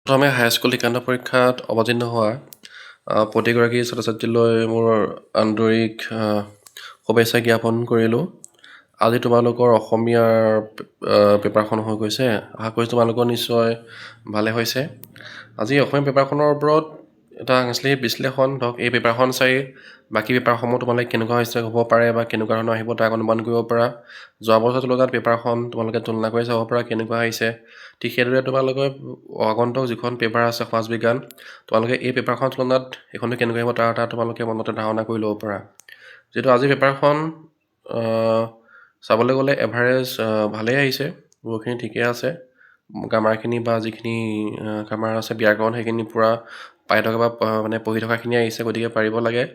প্ৰথমে হাইস্কুল শিক্ষান্ত পৰীক্ষাত অৱতীৰ্ণ হোৱা প্ৰতিগৰাকী ছাত্ৰ ছাত্ৰীলৈ মোৰ আন্তৰিক শুভেচ্ছা জ্ঞাপন কৰিলোঁ। আজি তোমালোকৰ অসমীয়াৰ পেপাৰখন হৈ গৈছে, আশা কৰিছোঁ তোমালোকৰ নিশ্চয় ভালে হৈছে। আজি অসমীয়া পেপাৰখনৰ ওপৰত এটা আঞ্চলিক বিশ্লেষণ, ধৰক এই পেপাৰখন চাই বাকী পেপাৰসমূহ তোমালোকে কেনেকুৱা হৈছে হ'ব পাৰে বা কেনেকুৱা ধৰণৰ আহিব তাক অনুমান কৰিব পাৰা। যোৱা বছৰৰ তুলনাত পেপাৰখন তোমালোকে তুলনা কৰি চাব পাৰা কেনেকুৱা আহিছে। ঠিক সেইদৰে তোমালোকে আগন্তুক যিখন পেপাৰ আছে সমাজ বিজ্ঞান, তোমালোকে এই পেপাৰখনৰ তুলনাত এইখনো কেনেকুৱা আহিব তাৰ এটা তোমালোকে মনতে ধাৰণা কৰি ল'ব পাৰা। যিহেতু আজি পেপাৰখন চাবলৈ গ'লে এভাৰেজ ভালেই আহিছে, বহুতখিনি ঠিকেই আছে। গ্ৰামাৰখিনি বা যিখিনি গ্ৰামাৰ আছে, ব্যাকৰণ, সেইখিনি পূৰা পাই থকা বা মানে পঢ়ি থকাখিনি আহিছে, গতিকে পাৰিব লাগে।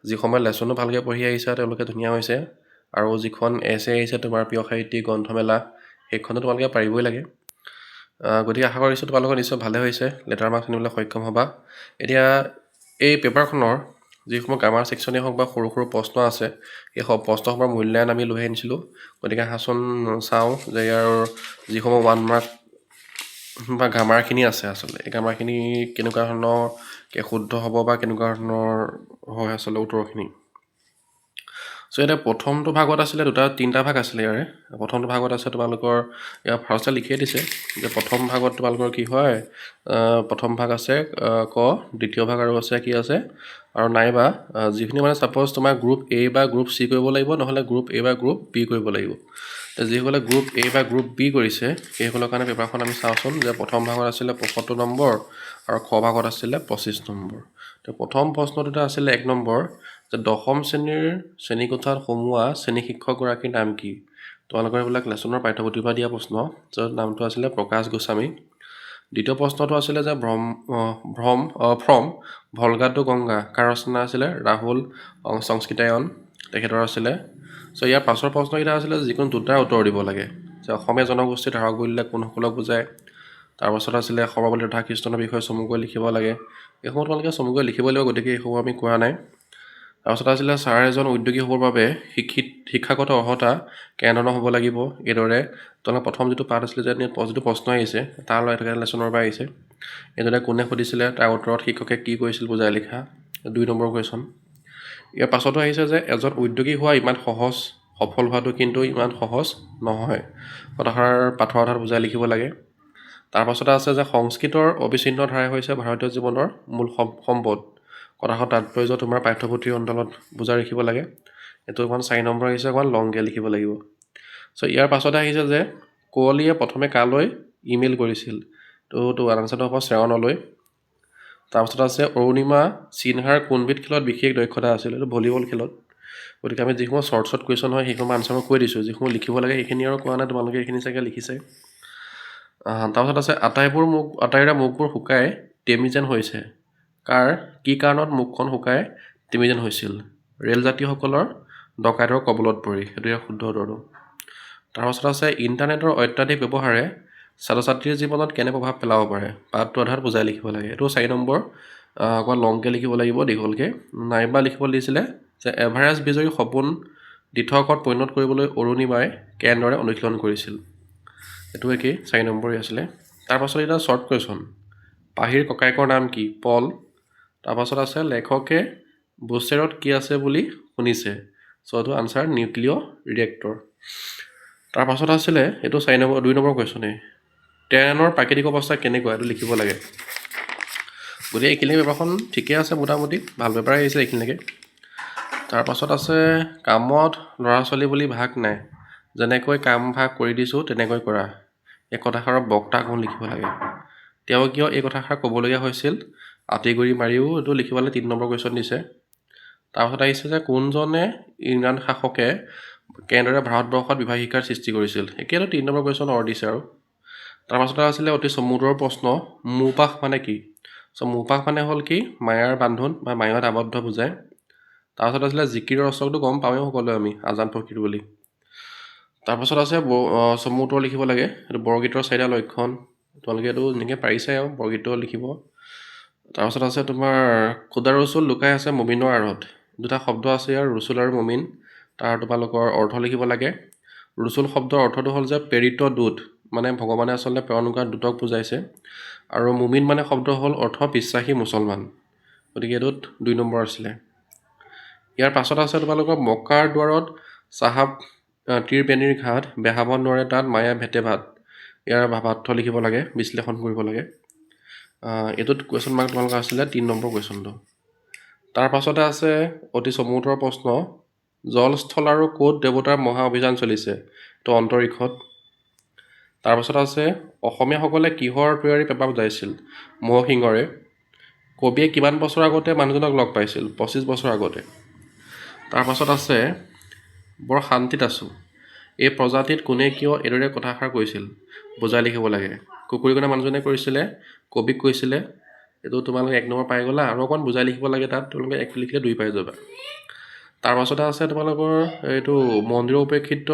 যিসময়ত লেচনো ভালকৈ পঢ়ি আহিছা, তেওঁলোকে ধুনীয়া হৈছে। আৰু যিখন এছে আহিছে তোমাৰ প্ৰিয় সাহিত্যিক গ্ৰন্থমেলা, সেইখনো তোমালোকে পাৰিবই লাগে। গতিকে আশা কৰিছোঁ তোমালোকৰ নিশ্চয় ভালে হৈছে, লেটাৰ মাৰ্কছ আনিবলৈ সক্ষম হ'বা। এতিয়া এই পেপাৰখনৰ যিসমূহ গ্ৰামাৰ ছেকশ্যনেই হওক বা সৰু সৰু প্ৰশ্ন আছে, এই প্ৰশ্নসমূহৰ মূল্যায়ন আমি লৈ আনিছিলোঁ। গতিকে আহাচোন চাওঁ যে ইয়াৰ যিসমূহ ওৱান মাৰ্ক বা গ্ৰামাৰখিনি আছে, আচলতে এই গ্ৰামাৰখিনি কেনেকুৱা ধৰণৰ শুদ্ধ হ'ব বা কেনেকুৱা ধৰণৰ হয় আচলতে উত্তৰখিনি। চ' এতিয়া প্ৰথমটো ভাগত আছিলে দুটা তিনিটা ভাগ আছিলে ইয়াৰে। প্ৰথমটো ভাগত আছে তোমালোকৰ, ইয়াৰ ফাৰ্ষ্টে লিখিয়ে দিছে যে প্ৰথম ভাগত তোমালোকৰ কি হয়, প্ৰথম ভাগ আছে ক, দ্বিতীয় ভাগ আৰু আছে কি আছে আৰু নাইবা যিখিনি মানে ছাপ'জ তোমাৰ গ্ৰুপ এ বা গ্ৰুপ চি কৰিব লাগিব, নহ'লে গ্ৰুপ এ বা গ্ৰুপ বি কৰিব লাগিব। যিসকলে গ্ৰুপ এ বা গ্ৰুপ বি কৰিছে সেইসকলৰ কাৰণে পেপাৰখন আমি চাওঁচোন যে প্ৰথম ভাগত আছিলে 75 নম্বৰ আৰু খ ভাগত আছিলে 25 নম্বৰ। তো প্ৰথম প্ৰশ্নটোতে আছিলে 1 নম্বৰ যে দশম শ্ৰেণীৰ শ্ৰেণীকোঠাত সোমোৱা শ্ৰেণী শিক্ষকগৰাকীৰ নাম কি? তোমালোকৰ এইবিলাক লেচনৰ পাঠ্যপুথিৰ পৰা দিয়া প্ৰশ্ন, য'ত নামটো আছিলে প্ৰকাশ গোস্বামী। দ্বিতীয় প্ৰশ্নটো আছিলে যে ভ্ৰম ভ্ৰম ফ্ৰম ভলগা টু গংগা কাৰ ৰচনা আছিলে? ৰাহুল সংস্কৃতায়ন তেখেতৰ আছিলে। চ' ইয়াৰ পাছৰ প্ৰশ্নকেইটা আছিলে যিকোনো দুটা উত্তৰ দিব লাগে যে অসমীয়া জনগোষ্ঠীৰ ধাৰক বুলিলে কোনসকলক বুজায়। তাৰপাছত আছিলে সৰ্বপল্লী ৰাধাকৃষ্ণনৰ বিষয়ে চমুকৈ লিখিব লাগে। এইসমূহ তোমালোকে চমুকৈ লিখিব লাগিব, গতিকে এইসমূহ আমি কোৱা নাই। তাৰপাছত আছিলে ছাৰ এজন উদ্যোগী হ'বৰ বাবে শিক্ষিত শিক্ষাগত অৰ্হতা কেনেধৰণৰ হ'ব লাগিব। এইদৰে তোমালোকে প্ৰথম যিটো পাঠ আছিলে যে যিটো প্ৰশ্ন আহিছে তাৰ লগত লেচনৰ পৰা আহিছে। এইদৰে কোনে সুধিছিলে, তাৰ উত্তৰত শিক্ষকে কি কৰিছিল বুজাই লিখা, 2 নম্বৰ কুৱেশ্যন। ইয়াৰ পাছতো আহিছে যে এজন উদ্যোগী হোৱা ইমান সহজ, সফল হোৱাটো কিন্তু ইমান সহজ নহয়, কথাষাৰ পাঠৰ আধাৰত বুজাই লিখিব লাগে। তাৰপাছতে আছে যে সংস্কৃতৰ অবিচ্ছিন্ন ধাৰাই হৈছে ভাৰতীয় জীৱনৰ মূল সম্পদ, কথাষাৰ তাৎপৰ্য তোমাৰ পাঠ্যপুথিৰ অন্তলত বুজাই ৰাখিব লাগে। এইটো অকণমান 4 নম্বৰ আহিছে, অকণমান লংকৈ লিখিব লাগিব। চ' ইয়াৰ পাছতে আহিছে যে কুঁৱলীয়ে প্ৰথমে কালৈ ইমেইল কৰিছিল, তো আনচাৰটো হ'ব শ্ৰেয়নলৈ। তাৰপাছত আছে অৰুণিমা সিনহাৰ কোনবিধ খেলত বিশেষ দক্ষতা আছিল, এইটো ভলীবল খেলত। গতিকে আমি যিসমূহ শ্বৰ্ট শ্বৰ্ট কুৱেশ্যন হয় সেইসমূহ আনচাৰ মই কৈ দিছোঁ, যিসমূহ লিখিব লাগে সেইখিনি আৰু কোৱা নাই, তোমালোকে এইখিনি চাগে লিখিছে। তাৰপাছত আছে আটাইৰে মুখবোৰ শুকাই টেমি যেন হৈছে, কাৰ কি কাৰণত মুখখন শুকাই টেমি যেন হৈছিল? ৰেলযাত্ৰীসকলৰ ডকাইতৰ কবলত পৰি, সেইটো ইয়াৰ শুদ্ধ উত্তৰটো। তাৰপাছত আছে ইণ্টাৰনেটৰ অত্যাধিক ব্যৱহাৰে ছাত্ৰ ছাত্ৰীৰ জীৱনত কেনে প্ৰভাৱ পেলাব পাৰে, পাঠটোৰ আধাৰত বুজাই লিখিব লাগে। এইটো 4 নম্বৰ, অকণমান লংকৈ লিখিব লাগিব, দীঘলকৈ। নাইবা লিখিব দিছিলে যে এভাৰেষ্ট বিজয়ী সপোন দিঠকত পৰিণত কৰিবলৈ অৰুণিমাই কেনেদৰে অনুশীলন কৰিছিল, এইটো একেই 4 নম্বৰেই আছিলে। তাৰপাছত এতিয়া শ্বৰ্ট কুৱেশ্যন, পাহিৰ ককায়েকৰ নাম কি? পল। তাৰপাছত আছে লেখকে বুচেৰত কি আছে বুলি শুনিছে, চ' এইটো আনচাৰ নিউক্লিয় ৰিয়েক্টৰ। তাৰপাছত আছিলে এইটো 4 নম্বৰ, 2 নম্বৰ কুৱেশ্যনেই, ট্ৰেইনৰ প্ৰাকৃতিক অৱস্থা কেনেকুৱা, এইটো লিখিব লাগে। গতিকে এইখিনি পেপাৰখন ঠিকে আছে, মোটামুটি ভাল পেপাৰ আহিছে এইখিনিলৈকে। তাৰপাছত আছে কামত ল'ৰা ছোৱালী বুলি ভাগ নাই, যেনেকৈ কাম ভাগ কৰি দিছোঁ তেনেকৈ কৰা, এই কথাষাৰৰ বক্তা কোন লিখিব লাগে। তেওঁ কিয় এই কথাষাৰ ক'বলগীয়া হৈছিল, আঁতিগুৰি মাৰিও এইটো লিখিবলৈ 3 নম্বৰ কুৱেশ্যন দিছে। তাৰপাছত আহিছে যে কোনজনে ইংৰাণ শাসকে কেনেদৰে ভাৰতবৰ্ষত বিবাহ শিক্ষাৰ সৃষ্টি কৰিছিল, একেইটো 3 নম্বৰ কুৱেশ্যন অৰ দিছে আৰু। তাৰপাছতে আছিলে অতি চমুতৰ প্ৰশ্ন, মোহপাশ মানে কি? চ' মোহপাশ মানে হ'ল কি, মায়াৰ বান্ধোন বা মায়াত আবদ্ধ বুজায়। তাৰপাছত আছিলে জিকিৰৰ ৰচকটো গম পাওঁৱেই সকলোৱে আমি, আজান ফকীৰ বুলি। তাৰপাছত আছে চমু উত্তৰ লিখিব লাগে, এইটো বৰগীতৰ চাৰিটা লক্ষণ, তোমালোকে এইটো যেনেকৈ পাৰিছাই আৰু বৰগীতটো লিখিব। তাৰপাছত আছে তোমাৰ খুদা ৰচুল লুকাই আছে মমিনৰ আঁৰত, দুটা শব্দ আছে ইয়াৰ, ৰচুল আৰু মমিন, তাৰ তোমালোকৰ অৰ্থ লিখিব লাগে। ৰচুল শব্দৰ অৰ্থটো হ'ল যে প্ৰেৰিত দূত মানে ভগৱানে আচলতে প্ৰেৰণ কৰা দূতক বুজাইছে। আৰু মুমিন মানে শব্দ হ'ল অৰ্থ বিশ্বাসী মুছলমান। গতিকে এইটোত 2 নম্বৰ আছিলে। ইয়াৰ পাছত আছে তোমালোকৰ মক্কাৰ দুৱাৰত চাহাব তীৰ বেণীৰ ঘাট, বেহাব নোৱাৰে তাত মায়া ভেটে ভাত। ইয়াৰ ভাৱাৰ্থ লিখিব লাগে, বিশ্লেষণ কৰিব লাগে। এইটোত কুৱেশ্যন মাৰ্ক তোমালোকৰ আছিলে 3 নম্বৰ কুৱেশ্যনটো। তাৰ পাছতে আছে অতি চমুতৰ প্ৰশ্ন, জল স্থল আৰু ক'ত দেৱতাৰ মহা অভিযান চলিছে? তো অন্তৰীক্ষত। তাৰপাছত আছে অসমীয়াসকলে কিহৰ তৈয়াৰী পেঁপা বজাইছিল? ম'হ শিঙৰে। কবিয়ে কিমান বছৰ আগতে মানুহজনক লগ পাইছিল? 25 বছৰ আগতে। তাৰপাছত আছে বৰ শান্তিত আছোঁ, এই প্ৰজাতিত কোনে কিয় এইদৰে কথাষাৰ কৈছিল? বুজাই লিখিব লাগে। কুকুৰীকণা মানুহজনে কৰিছিলে, কবিক কৈছিলে। এইটো তোমালোকে 1 নম্বৰ পাই গ'লা। আৰু অকণমান বুজাই লিখিব লাগে তাত, তোমালোকে 1 লিখিলে 2 পাই যাবা। তাৰপাছতে আছে তোমালোকৰ এইটো মন্দিৰৰ উপেক্ষিত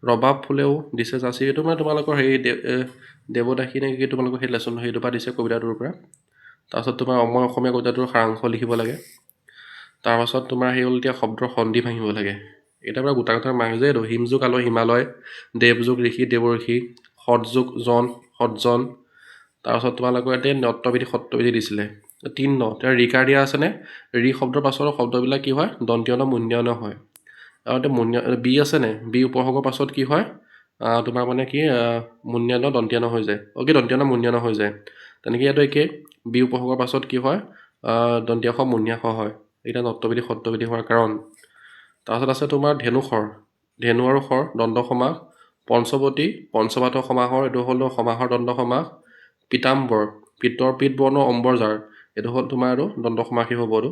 ৰবাব ফুলেও দিছে যাচি। এইটো মানে তোমালোকৰ হেৰি দেৱদাসী নে কি তোমালোকৰ সেই লেচন সেইটোৰ পৰা দিছে, কবিতাটোৰ পৰা। তাৰপাছত তোমাৰ মই অসমীয়া কবিতাটোৰ সাৰাংশ লিখিব লাগে। তাৰপাছত তোমাৰ সেই হ'ল এতিয়া শব্দৰ সন্ধি ভাঙিব লাগে। এতিয়া পৰা গোটা গোটা মাৰ্ক যে এইটো হিমযুগ আলয় হিমালয়, দেৱযুগ ঋষি দেৱঋষি, সৎযুগ জন সজ্জন। তাৰপাছত তোমালোকৰ ইয়াতে নত্যবিধি সত্যবিধি দিছিলে 3 ন। এতিয়া ৰিকাৰ দিয়া আছেনে? ৰি শব্দৰ পাছৰ শব্দবিলাক কি হয়? দন্তীয় ন মূল্য ন হয়। আৰু এতিয়া মূল্য বি আছেনে? বি উপসৰ্গৰ পাছত কি হয়? তোমাৰ মানে কি মূল্যান দন্তীয় ন হৈ যায়। অ' কি দন্তীয় ন মূল্য ন হৈ যায়। তেনেকৈ ইয়াতো একেই, বি উপসৰ্গৰ পাছত কি হয়? দন্তীয় স মূল্যাস হয়। এইকেইটা নত্যবিধি সত্যবিধি হোৱাৰ কাৰণ। তাৰপাছত আছে তোমাৰ ধেনুশৰ, ধেনু আৰু শৰ দ্বন্দ্ব সমাস। পঞ্চৱতী পঞ্চবাত সমাসৰ এইটো হ'ল সমাসৰ দ্বন্দ্ব সমাস। পীতাম্বৰ পিতৰ পিত বৰ্ণ অম্বৰ জাৰ, এইটো হ'ল তোমাৰ আৰু দ্বন্দ্ব সমাসী হ'ব এইটো।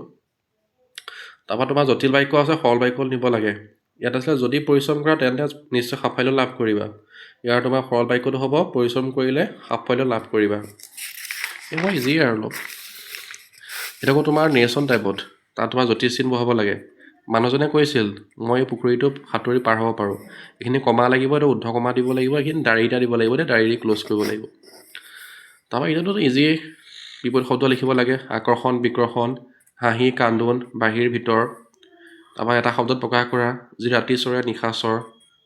তাৰপৰা তোমাৰ জটিল বাক্য আছে, সৰল বাক্য নিব লাগে। ইয়াত আছিলে যদি পৰিশ্ৰম কৰা তেন্তে নিশ্চয় সাফল্য লাভ কৰিবা। ইয়াৰ তোমাৰ সৰল বাক্যটো হ'ব পৰিশ্ৰম কৰিলে সাফল্য লাভ কৰিবা। এইবোৰ ইজি আৰু অলপ। এইটো আকৌ তোমাৰ নেৰেশ্যন টাইপত, তাত তোমাৰ জটিল চিন বহাব লাগে। মানুহজনে কৈছিল মই এই পুখুৰীটো সাঁতুৰি পাৰ হ'ব পাৰোঁ। এইখিনি কমা লাগিব, এইটো ঊৰ্ধ্ব কমা দিব লাগিব, এইখিনি দাড়ি এটা দিব লাগিব দেই, দাড়ি দি ক্ল'জ কৰিব লাগিব। তাৰপৰা এইটোতো ইজি, বিপৰীত শব্দ লিখিব লাগে, আকৰ্ষণ বিকৰ্ষণ, হাঁহি কান্দোন, বাহিৰ ভিতৰ। তাৰপৰা এটা শব্দত প্ৰকাশ কৰা, যি ৰাতি চৰে নিশাচৰ,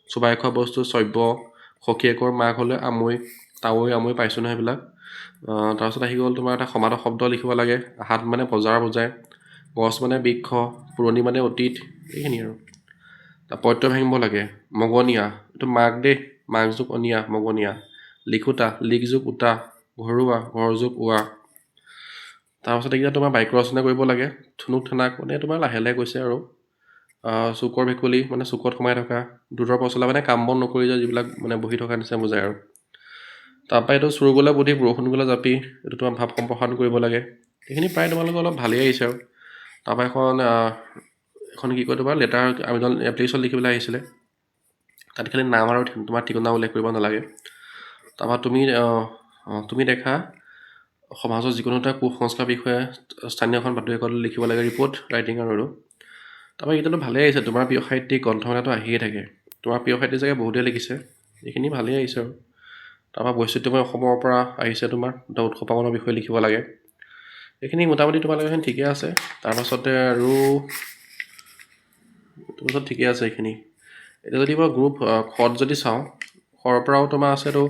চোবাই খোৱা বস্তু চব্য, সখীয়েকৰ মাক হ'লে আমৈ, তাৱৈ আমৈ পাইছোঁ নহয় সেইবিলাক। তাৰপিছত আহি গ'ল তোমাৰ এটা সমাৰ্থক শব্দ লিখিব লাগে, হাত মানে বজাৰ বুজায়, গছ মানে বৃক্ষ, পুৰণি মানে অতীত, এইখিনি আৰু। প্ৰত্যয় ভাঙিব লাগে, মগনীয়া, এইটো মাক দেই, মাক যোগ অনীয়া মগনীয়া, লিখোতা লিখ যোগ উতা, ঘৰুৱা ঘৰ যোগ ৱা। তাৰপাছত এইকেইটা তোমাৰ বাক্য ৰচনা কৰিব লাগে, থুনুক থানাক মানে তোমাৰ লাহে লাহে কৈছে আৰু। চুকৰ ভেকুলী মানে চুকত সোমাই থকা, দুধৰ পচলা মানে কাম বন নকৰি যে যিবিলাক মানে বহি থকা নিচিনা বুজায় আৰু। তাৰপৰা এইটো চোৰ গ'লে বুদ্ধি বৰষুণ গ'লে জাপি, এইটো তোমাৰ ভাৱ সম্প্ৰসাৰণ কৰিব লাগে। এইখিনি প্ৰায় তোমালোকৰ অলপ ভালেই আহিছে আৰু। তাৰপৰা এখন কি কয় তোমাৰ লেটাৰ আবেদন এপ্লিকেশ্যন লিখিবলৈ আহিছিলে, তাত খালি নাম আৰু তোমাৰ ঠিকনা উল্লেখ কৰিব নালাগে। তাৰপৰা তুমি দেখা সমাজৰ যিকোনো এটা কুসংস্কাৰ বিষয়ে স্থানীয় এখন বাতৰি কাকতত লিখিব লাগে, ৰিপৰ্ট ৰাইটিং আৰু। তাৰপৰা এইকেইটাতো ভালেই আহিছে। তোমাৰ প্ৰিয় সাহিত্যিক গ্ৰন্থমেলাটো আহিয়ে থাকে, তোমাৰ প্ৰিয় সাহিত্যিক চাগে বহুতেই লিখিছে, এইখিনি ভালেই আহিছে আৰু। তাৰপৰা বৈচিত্ৰ্যময় অসমৰ পৰা আহিছে তোমাৰ দুটা উৎসৱ পাৰ্বণৰ বিষয়ে লিখিব লাগে। এইখিনি মোটামুটি তোমালোকে এইখিনি ঠিকে আছে। তাৰপাছতে আৰু তাৰপাছত ঠিকে আছে এইখিনি। এতিয়া যদি মই গ্ৰুপ খত যদি চাওঁ, খৰ পৰাও তোমাৰ আছে এইটো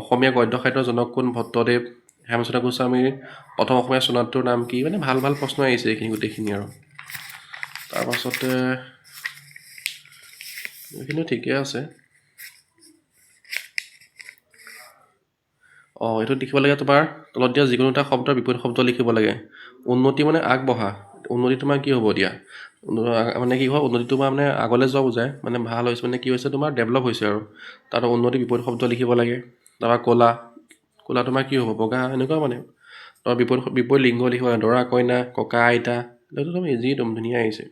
অসমীয়া গদ্য সাহিত্যৰ জনক কোন? ভট্টদেৱ। হেমচন্দ্ৰ গোস্বামীৰ প্ৰথম অসমীয়া চনাতটোৰ নাম কি? মানে ভাল ভাল প্ৰশ্ন আহিছে এইখিনি গোটেইখিনি আৰু। তাৰপাছতে এইখিনিও ঠিকে আছে। অঁ, এইটো লিখিব লাগে তোমাৰ তলত দিয়া যিকোনো এটা শব্দৰ বিপৰীত শব্দ লিখিব লাগে। উন্নতি মানে আগবঢ়া, উন্নতি তোমাৰ কি হ'ব দিয়া, মানে কি হয় উন্নতি তোমাৰ মানে আগলৈ যোৱা বুজায়, মানে ভাল হৈছে মানে কি হৈছে তোমাৰ ডেভেলপ হৈছে আৰু। তাত উন্নতি বিপৰীত শব্দ লিখিব লাগে। তাৰপৰা ক'লা, ক'লা তোমাৰ কি হ'ব বগা, এনেকুৱা মানে। তাৰপৰা বিপৰীত লিংগ লিখিব লাগে, দৰা কইনা, ককা আইতা, এইটো একদম ইজি একদম ধুনীয়া আহিছে।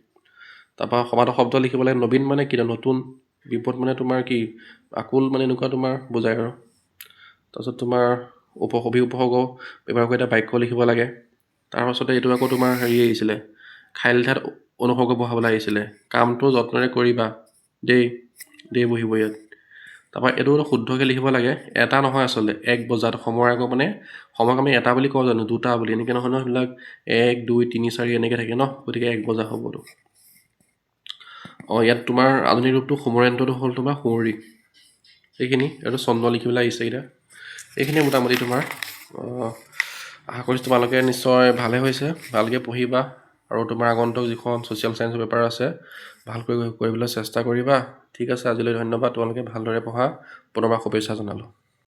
তাৰপৰা সমাৰ্থক শব্দ লিখিব লাগে, নবীন মানে কি নতুন, বিপদ মানে তোমাৰ কি আকুল মানে এনেকুৱা তোমাৰ বুজায় আৰু। তাৰপিছত তোমাৰ উপসভি উপসৰ্গ ব্যৱহাৰ কৰি এটা বাক্য লিখিব লাগে। তাৰপাছতে এইটো আকৌ তোমাৰ হেৰি আহিছিলে, খাইল ঠাইত অনুসৰ্গ বহাবলৈ আহিছিলে, কামটো যত্নেৰে কৰিবা দেই, দেই বহিব ইয়াত। তাৰপৰা এইটো শুদ্ধকৈ লিখিব লাগে, এটা নহয় আচলতে এক বজাত, সময়ৰ আকৌ মানে সময়ক আমি এটা বুলি কওঁ জানো, দুটা বুলি এনেকৈ নহয় নহয়, সেইবিলাক 1 2 3 4 এনেকৈ থাকে ন, গতিকে এক বজা হ'ব এইটো। অঁ, ইয়াত তোমাৰ আধুনিক ৰূপটো সমৰেন্দ্ৰটো হ'ল তোমাৰ সুঁৱৰি। এইখিনি আৰু চন্দ্ৰ লিখিবলৈ আহিছে এইকেইটা। এইখিনিয়ে মোটামুটি তোমাৰ। আশা কৰিছোঁ তোমালোকে নিশ্চয় ভালে হৈছে, ভালকৈ পঢ়িবা আৰু তোমাৰ আগন্তুক যিখন ছ'চিয়েল ছায়েন্সৰ পেপাৰ আছে, ভালকৈ কৰিবলৈ চেষ্টা কৰিবা। ঠিক আছে, আজিলৈ ধন্যবাদ। তোমালোকে ভালদৰে পঢ়া। পুনৰবাৰ শুভেচ্ছা জনালোঁ।